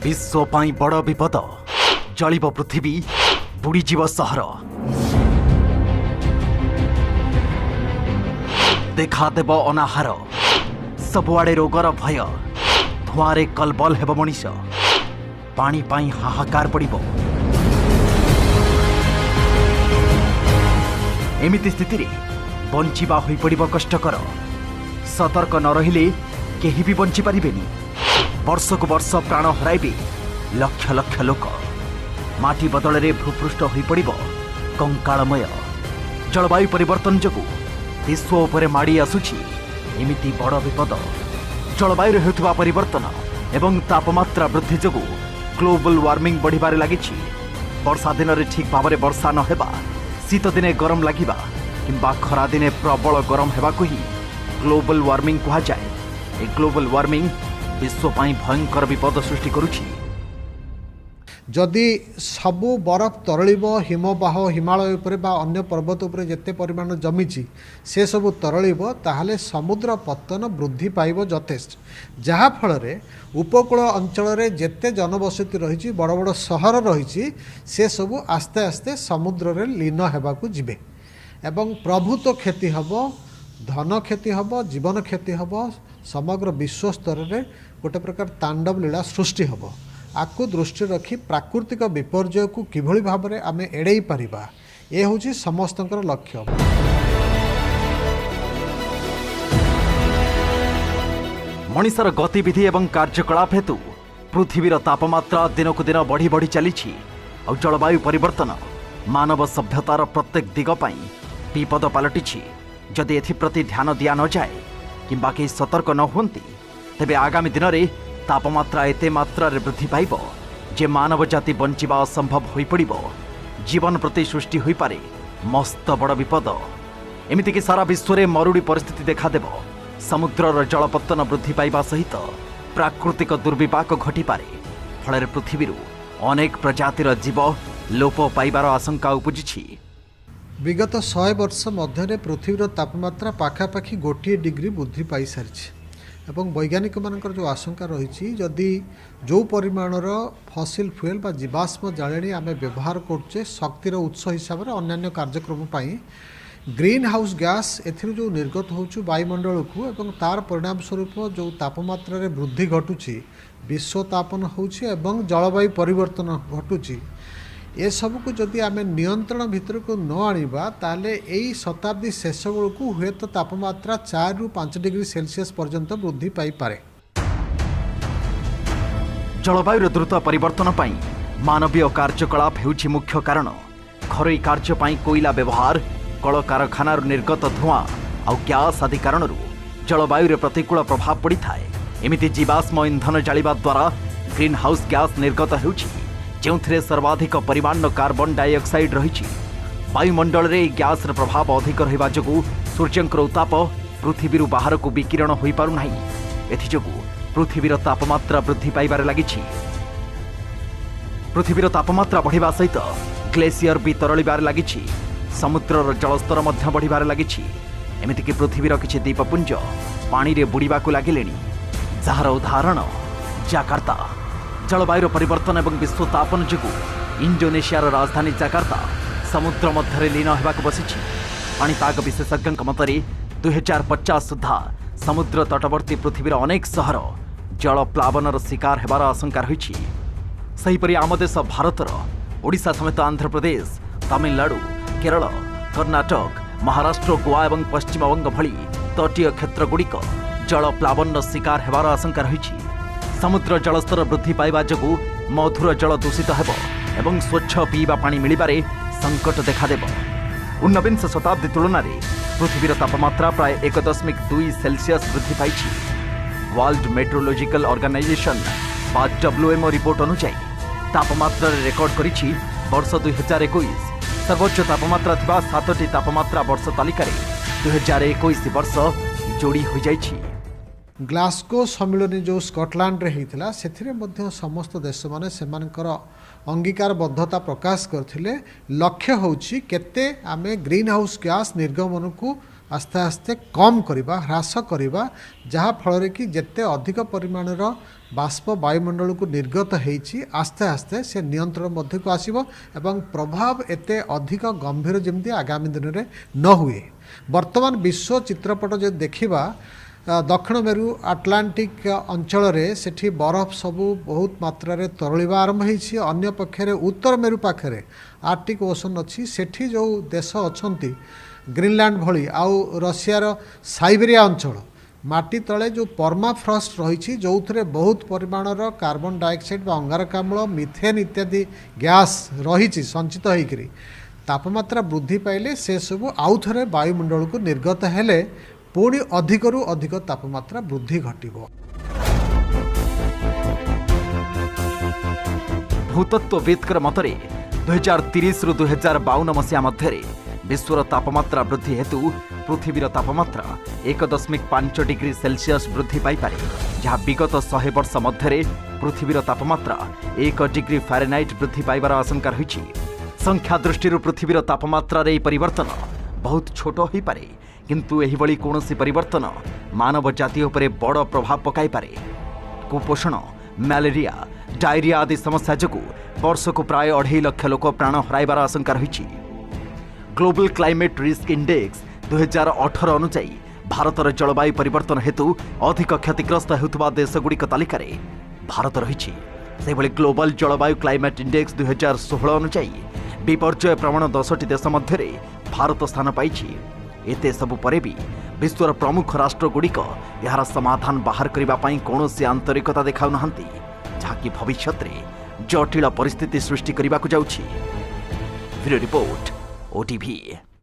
ବିଶ୍ୱ ପାଇଁ ବଡ଼ ବିପଦ। ଜଳିବ ପୃଥିବୀ, ବୁଡ଼ିଯିବ ସହର, ଦେଖାଦେବ ଅନାହାର, ସବୁଆଡ଼େ ରୋଗର ଭୟ, ଧୂଆଁରେ କଲବଲ ହେବ ମଣିଷ, ପାଣି ପାଇଁ ହାହାକାର ପଡ଼ିବ। ଏମିତି ସ୍ଥିତିରେ ବଞ୍ଚିବା ହୋଇପଡ଼ିବ କଷ୍ଟକର। ସତର୍କ ନ ରହିଲେ କେହି ବି ବଞ୍ଚିପାରିବେନି। ବର୍ଷକୁ ବର୍ଷ ପ୍ରାଣ ହରାଇବେ ଲକ୍ଷ ଲକ୍ଷ ଲୋକ। ମାଟି ବଦଳରେ ଭୂପୃଷ୍ଠ ହୋଇପଡ଼ିବ କଙ୍କାଳମୟ। ଜଳବାୟୁ ପରିବର୍ତ୍ତନ ଯୋଗୁଁ ବିଶ୍ୱ ଉପରେ ମାଡ଼ି ଆସୁଛି ଏମିତି ବଡ଼ ବିପଦ। ଜଳବାୟୁରେ ହେଉଥିବା ପରିବର୍ତ୍ତନ ଏବଂ ତାପମାତ୍ରା ବୃଦ୍ଧି ଯୋଗୁଁ ଗ୍ଲୋବାଲ ୱାର୍ମିଂ ବଢ଼ିବାରେ ଲାଗିଛି। ବର୍ଷା ଦିନରେ ଠିକ୍ ଭାବରେ ବର୍ଷା ନ ହେବା, ଶୀତ ଦିନେ ଗରମ ଲାଗିବା କିମ୍ବା ଖରାଦିନେ ପ୍ରବଳ ଗରମ ହେବାକୁ ହିଁ ଗ୍ଲୋବାଲ ୱାର୍ମିଂ କୁହାଯାଏ। ଏ ଗ୍ଲୋବାଲ ୱାର୍ମିଂ ବିଶ୍ୱ ପାଇଁ ଭୟଙ୍କର ବିପଦ ସୃଷ୍ଟି କରୁଛି। ଯଦି ସବୁ ବରଫ ତରଳିବ, ହିମବାହ ହିମାଳୟ ଉପରେ ବା ଅନ୍ୟ ପର୍ବତ ଉପରେ ଯେତେ ପରିମାଣ ଜମିଛି ସେସବୁ ତରଳିବ, ତାହେଲେ ସମୁଦ୍ର ପତ୍ତନ ବୃଦ୍ଧି ପାଇବ ଯଥେଷ୍ଟ, ଯାହାଫଳରେ ଉପକୂଳ ଅଞ୍ଚଳରେ ଯେତେ ଜନବସତି ରହିଛି, ବଡ଼ ବଡ଼ ସହର ରହିଛି, ସେସବୁ ଆସ୍ତେ ଆସ୍ତେ ସମୁଦ୍ରରେ ଲୀନ ହେବାକୁ ଯିବେ ଏବଂ ପ୍ରଭୂତ କ୍ଷତି ହେବ, ଧନ କ୍ଷତି ହେବ, ଜୀବନ କ୍ଷତି ହେବ। ସମଗ୍ର ବିଶ୍ୱ ସ୍ତରରେ ଗୋଟେ ପ୍ରକାର ତାଣ୍ଡବ ଲୀଳା ସୃଷ୍ଟି ହେବ। ଆକୁ ଦୃଷ୍ଟିରେ ରଖି ପ୍ରାକୃତିକ ବିପର୍ଯ୍ୟୟକୁ କିଭଳି ଭାବରେ ଆମେ ଏଡ଼େଇ ପାରିବା, ଏ ହେଉଛି ସମସ୍ତଙ୍କର ଲକ୍ଷ୍ୟ। ମଣିଷର ଗତିବିଧି ଏବଂ କାର୍ଯ୍ୟକଳାପ ହେତୁ ପୃଥିବୀର ତାପମାତ୍ରା ଦିନକୁ ଦିନ ବଢ଼ି ବଢ଼ି ଚାଲିଛି। ଆଉ ଜଳବାୟୁ ପରିବର୍ତ୍ତନ ମାନବ ସଭ୍ୟତାର ପ୍ରତ୍ୟେକ ଦିଗ ପାଇଁ ବିପଦ ପାଲଟିଛି। ଯଦି ଏଥିପ୍ରତି ଧ୍ୟାନ ଦିଆ ନଯାଏ କିମ୍ବା କେହି ସତର୍କ ନ ହୁଅନ୍ତି, ତେବେ ଆଗାମୀ ଦିନରେ ତାପମାତ୍ରା ଏତେ ମାତ୍ରାରେ ବୃଦ୍ଧି ପାଇବ ଯେ ମାନବ ଜାତି ବଞ୍ଚିବା ଅସମ୍ଭବ ହୋଇପଡ଼ିବ। ଜୀବନ ପ୍ରତି ସୃଷ୍ଟି ହୋଇପାରେ ମସ୍ତ ବଡ଼ ବିପଦ। ଏମିତିକି ସାରା ବିଶ୍ୱରେ ମରୁଡ଼ି ପରିସ୍ଥିତି ଦେଖାଦେବ। ସମୁଦ୍ରର ଜଳପତ୍ତନ ବୃଦ୍ଧି ପାଇବା ସହିତ ପ୍ରାକୃତିକ ଦୁର୍ବିପାକ ଘଟିପାରେ। ଫଳରେ ପୃଥିବୀରୁ ଅନେକ ପ୍ରଜାତିର ଜୀବ ଲୋପ ପାଇବାର ଆଶଙ୍କା ଉପୁଜିଛି। ବିଗତ 100 ବର୍ଷ ମଧ୍ୟରେ ପୃଥିବୀର ତାପମାତ୍ରା ପାଖାପାଖି 1 ଡିଗ୍ରୀ ବୃଦ୍ଧି ପାଇସାରିଛି ଏବଂ ବୈଜ୍ଞାନିକମାନଙ୍କର ଯେଉଁ ଆଶଙ୍କା ରହିଛି, ଯଦି ଯେଉଁ ପରିମାଣର ଫସିଲ୍ ଫୁଏଲ୍ ବା ଜୀବାଶ୍ମ ଜାଳେଣୀ ଆମେ ବ୍ୟବହାର କରୁଛେ ଶକ୍ତିର ଉତ୍ସ ହିସାବରେ ଅନ୍ୟାନ୍ୟ କାର୍ଯ୍ୟକ୍ରମ ପାଇଁ, ଗ୍ରୀନ୍ ହାଉସ୍ ଗ୍ୟାସ୍ ଏଥିରୁ ଯେଉଁ ନିର୍ଗତ ହେଉଛି ବାୟୁମଣ୍ଡଳକୁ ଏବଂ ତାର ପରିଣାମ ସ୍ୱରୂପ ଯେଉଁ ତାପମାତ୍ରାରେ ବୃଦ୍ଧି ଘଟୁଛି, ବିଶ୍ୱ ତାପନ ହେଉଛି ଏବଂ ଜଳବାୟୁ ପରିବର୍ତ୍ତନ ଘଟୁଛି, ଏସବୁକୁ ଯଦି ଆମେ ନିୟନ୍ତ୍ରଣ ଭିତରକୁ ନ ଆଣିବା, ତାହେଲେ ଏଇ ଶତାବ୍ଦୀ ଶେଷ ବେଳକୁ ହୁଏତ ତାପମାତ୍ରା 4ରୁ 5 ଡିଗ୍ରୀ ସେଲସିୟସ୍ ପର୍ଯ୍ୟନ୍ତ ବୃଦ୍ଧି ପାଇପାରେ। ଜଳବାୟୁର ଦ୍ରୁତ ପରିବର୍ତ୍ତନ ପାଇଁ ମାନବୀୟ କାର୍ଯ୍ୟକଳାପ ହେଉଛି ମୁଖ୍ୟ କାରଣ। ଘରୋଇ କାର୍ଯ୍ୟ ପାଇଁ କୋଇଲା ବ୍ୟବହାର, କଳକାରଖାନାରୁ ନିର୍ଗତ ଧୂଆଁ ଆଉ ଗ୍ୟାସ୍ ଆଦି କାରଣରୁ ଜଳବାୟୁରେ ପ୍ରତିକୂଳ ପ୍ରଭାବ ପଡ଼ିଥାଏ। ଏମିତି ଜୀବାଶ୍ମ ଇନ୍ଧନ ଜାଳିବା ଦ୍ୱାରା ଗ୍ରୀନ୍ ହାଉସ୍ ଗ୍ୟାସ୍ ନିର୍ଗତ ହେଉଛି, ଯେଉଁଥିରେ ସର୍ବାଧିକ ପରିମାଣର କାର୍ବନ ଡାଇଅକ୍ସାଇଡ୍ ରହିଛି। ବାୟୁମଣ୍ଡଳରେ ଏହି ଗ୍ୟାସ୍ର ପ୍ରଭାବ ଅଧିକ ରହିବା ଯୋଗୁଁ ସୂର୍ଯ୍ୟଙ୍କର ଉତ୍ତାପ ପୃଥିବୀରୁ ବାହାରକୁ ବିକିରଣ ହୋଇପାରୁନାହିଁ। ଏଥିଯୋଗୁଁ ପୃଥିବୀର ତାପମାତ୍ରା ବୃଦ୍ଧି ପାଇବାରେ ଲାଗିଛି। ପୃଥିବୀର ତାପମାତ୍ରା ବଢ଼ିବା ସହିତ ଗ୍ଲେସିୟର ବି ତରଳିବାରେ ଲାଗିଛି। ସମୁଦ୍ରର ଜଳସ୍ତର ମଧ୍ୟ ବଢ଼ିବାରେ ଲାଗିଛି। ଏମିତିକି ପୃଥିବୀର କିଛି ଦ୍ୱୀପପୁଞ୍ଜ ପାଣିରେ ବୁଡ଼ିବାକୁ ଲାଗିଲେଣି, ଯାହାର ଉଦାହରଣ ଜାକାର୍ତ୍ତା। ଜଳବାୟୁର ପରିବର୍ତ୍ତନ ଏବଂ ବିଶ୍ୱ ତାପନ ଯୋଗୁଁ ଇଣ୍ଡୋନେସିଆର ରାଜଧାନୀ ଜାକାର୍ତ୍ତା ସମୁଦ୍ର ମଧ୍ୟରେ ଲୀନ ହେବାକୁ ବସିଛି। ପାଣିପାଗ ବିଶେଷଜ୍ଞଙ୍କ ମତରେ 2050 ସୁଦ୍ଧା ସମୁଦ୍ର ତଟବର୍ତ୍ତୀ ପୃଥିବୀର ଅନେକ ସହର ଜଳପ୍ଲାବନର ଶିକାର ହେବାର ଆଶଙ୍କା ରହିଛି। ସେହିପରି ଆମ ଦେଶ ଭାରତର ଓଡ଼ିଶା ସମେତ ଆନ୍ଧ୍ରପ୍ରଦେଶ, ତାମିଲନାଡୁ, କେରଳ, କର୍ଣ୍ଣାଟକ, ମହାରାଷ୍ଟ୍ର, ଗୋଆ ଏବଂ ପଶ୍ଚିମବଙ୍ଗ ଭଳି ତଟୀୟ କ୍ଷେତ୍ରଗୁଡ଼ିକ ଜଳପ୍ଲାବନର ଶିକାର ହେବାର ଆଶଙ୍କା ରହିଛି। ସମୁଦ୍ର ଜଳସ୍ତର ବୃଦ୍ଧି ପାଇବା ଯୋଗୁଁ ମଧୁର ଜଳ ଦୂଷିତ ହେବ ଏବଂ ସ୍ୱଚ୍ଛ ପିଇବା ପାଣି ମିଳିବାରେ ସଙ୍କଟ ଦେଖାଦେବ। ଊନବିଂଶ ଶତାବ୍ଦୀ ତୁଳନାରେ ପୃଥିବୀର ତାପମାତ୍ରା ପ୍ରାୟ 1.2 ସେଲସିୟସ୍ ବୃଦ୍ଧି ପାଇଛି। ୱାର୍ଲଡ ମେଟ୍ରୋଲୋଜିକାଲ ଅର୍ଗାନାଇଜେସନ୍ ବା ଡବ୍ଲ୍ୟୁଏମ୍ଓ ରିପୋର୍ଟ ଅନୁଯାୟୀ ତାପମାତ୍ରାରେ ରେକର୍ଡ କରିଛି ବର୍ଷ 2021। ସର୍ବୋଚ୍ଚ ତାପମାତ୍ରା ଥିବା 7ଟି ତାପମାତ୍ରା ବର୍ଷ ତାଲିକାରେ 2021 ବର୍ଷ ଯୋଡ଼ି ହୋଇଯାଇଛି। ଗ୍ଲାସ୍ଗୋ ସମ୍ମିଳନୀ ଯେଉଁ ସ୍କଟଲାଣ୍ଡରେ ହେଇଥିଲା, ସେଥିରେ ମଧ୍ୟ ସମସ୍ତ ଦେଶମାନେ ସେମାନଙ୍କର ଅଙ୍ଗୀକାରବଦ୍ଧତା ପ୍ରକାଶ କରିଥିଲେ। ଲକ୍ଷ୍ୟ ହେଉଛି କେତେ ଆମେ ଗ୍ରୀନ୍ ହାଉସ୍ ଗ୍ୟାସ୍ ନିର୍ଗମନକୁ ଆସ୍ତେ ଆସ୍ତେ କମ୍ କରିବା, ହ୍ରାସ କରିବା, ଯାହାଫଳରେ କି ଯେତେ ଅଧିକ ପରିମାଣର ବାଷ୍ପ ବାୟୁମଣ୍ଡଳକୁ ନିର୍ଗତ ହେଇଛି, ଆସ୍ତେ ଆସ୍ତେ ସେ ନିୟନ୍ତ୍ରଣ ମଧ୍ୟକୁ ଆସିବ ଏବଂ ପ୍ରଭାବ ଏତେ ଅଧିକ ଗମ୍ଭୀର ଯେମିତି ଆଗାମୀ ଦିନରେ ନ ହୁଏ। ବର୍ତ୍ତମାନ ବିଶ୍ୱ ଚିତ୍ରପଟ ଯଦି ଦେଖିବା, ଦକ୍ଷିଣ ମେରୁ ଆଟଲାଣ୍ଟିକ୍ ଅଞ୍ଚଳରେ ସେଠି ବରଫ ସବୁ ବହୁତ ମାତ୍ରାରେ ତରଳିବା ଆରମ୍ଭ ହେଇଛି। ଅନ୍ୟ ପକ୍ଷରେ ଉତ୍ତର ମେରୁ ପାଖରେ ଆର୍କଟିକ୍ ଓସନ୍ ଅଛି, ସେଠି ଯେଉଁ ଦେଶ ଅଛନ୍ତି, ଗ୍ରୀନଲ୍ୟାଣ୍ଡ ଭଳି ଆଉ ରଷିଆର ସାଇବେରିଆ ଅଞ୍ଚଳ, ମାଟି ତଳେ ଯେଉଁ ପର୍ମାଫ୍ରଷ୍ଟ ରହିଛି, ଯେଉଁଥିରେ ବହୁତ ପରିମାଣର କାର୍ବନ ଡାଇଅକ୍ସାଇଡ୍ ବା ଅଙ୍ଗାରକାମ୍ଳ, ମିଥେନ୍ ଇତ୍ୟାଦି ଗ୍ୟାସ୍ ରହିଛି ସଞ୍ଚିତ ହେଇକରି, ତାପମାତ୍ରା ବୃଦ୍ଧି ପାଇଲେ ସେସବୁ ଆଉ ଥରେ ବାୟୁମଣ୍ଡଳକୁ ନିର୍ଗତ ହେଲେ ପୁଣି ଅଧିକରୁ ଅଧିକ ତାପମାତ୍ରା ବୃଦ୍ଧି ଘଟିବ। ଭୂତତ୍ତ୍ୱବିତ୍ଙ୍କ ମତରେ 2030ରୁ 2052 ମସିହା ମଧ୍ୟରେ ବିଶ୍ୱର ତାପମାତ୍ରା ବୃଦ୍ଧି ହେତୁ ପୃଥିବୀର ତାପମାତ୍ରା 1.5 ଡିଗ୍ରୀ ସେଲସିୟସ୍ ବୃଦ୍ଧି ପାଇପାରେ, ଯାହା ବିଗତ 100 ବର୍ଷ ମଧ୍ୟରେ ପୃଥିବୀର ତାପମାତ୍ରା 1 ଡିଗ୍ରୀ ଫାରେନାଇଟ୍ ବୃଦ୍ଧି ପାଇବାର ଆଶଙ୍କା ରହିଛି। ସଂଖ୍ୟା ଦୃଷ୍ଟିରୁ ପୃଥିବୀର ତାପମାତ୍ରାରେ ଏହି ପରିବର୍ତ୍ତନ ବହୁତ ଛୋଟ ହୋଇପାରେ, କିନ୍ତୁ ଏହିଭଳି କୌଣସି ପରିବର୍ତ୍ତନ ମାନବ ଜାତି ଉପରେ ବଡ଼ ପ୍ରଭାବ ପକାଇପାରେ। କୁପୋଷଣ, ମ୍ୟାଲେରିଆ, ଡାଇରିଆ ଆଦି ସମସ୍ୟା ଯୋଗୁଁ ବର୍ଷକୁ ପ୍ରାୟ 2.5 ଲକ୍ଷ ଲୋକ ପ୍ରାଣ ହରାଇବାର ଆଶଙ୍କା ରହିଛି। ଗ୍ଲୋବାଲ କ୍ଲାଇମେଟ୍ ରିସ୍କ ଇଣ୍ଡେକ୍ସ 2018 ଅନୁଯାୟୀ ଭାରତର ଜଳବାୟୁ ପରିବର୍ତ୍ତନ ହେତୁ ଅଧିକ କ୍ଷତିଗ୍ରସ୍ତ ହେଉଥିବା ଦେଶଗୁଡ଼ିକ ତାଲିକାରେ ଭାରତ ରହିଛି। ସେହିଭଳି ଗ୍ଲୋବାଲ ଜଳବାୟୁ କ୍ଲାଇମେଟ୍ ଇଣ୍ଡେକ୍ସ 2016 ଅନୁଯାୟୀ ବିପର୍ଯ୍ୟୟ ପ୍ରବଣ 10ଟି ଦେଶ ମଧ୍ୟରେ ଭାରତ ସ୍ଥାନ ପାଇଛି। ଏତେ ସବୁ ପରେ ବି ବିଶ୍ୱର ପ୍ରମୁଖ ରାଷ୍ଟ୍ରଗୁଡ଼ିକ ଏହାର ସମାଧାନ ବାହାର କରିବା ପାଇଁ କୌଣସି ଆନ୍ତରିକତା ଦେଖାଉନାହାନ୍ତି, ଯାହାକି ଭବିଷ୍ୟତରେ ଜଟିଳ ପରିସ୍ଥିତି ସୃଷ୍ଟି କରିବାକୁ ଯାଉଛି। Bureau report, OTV.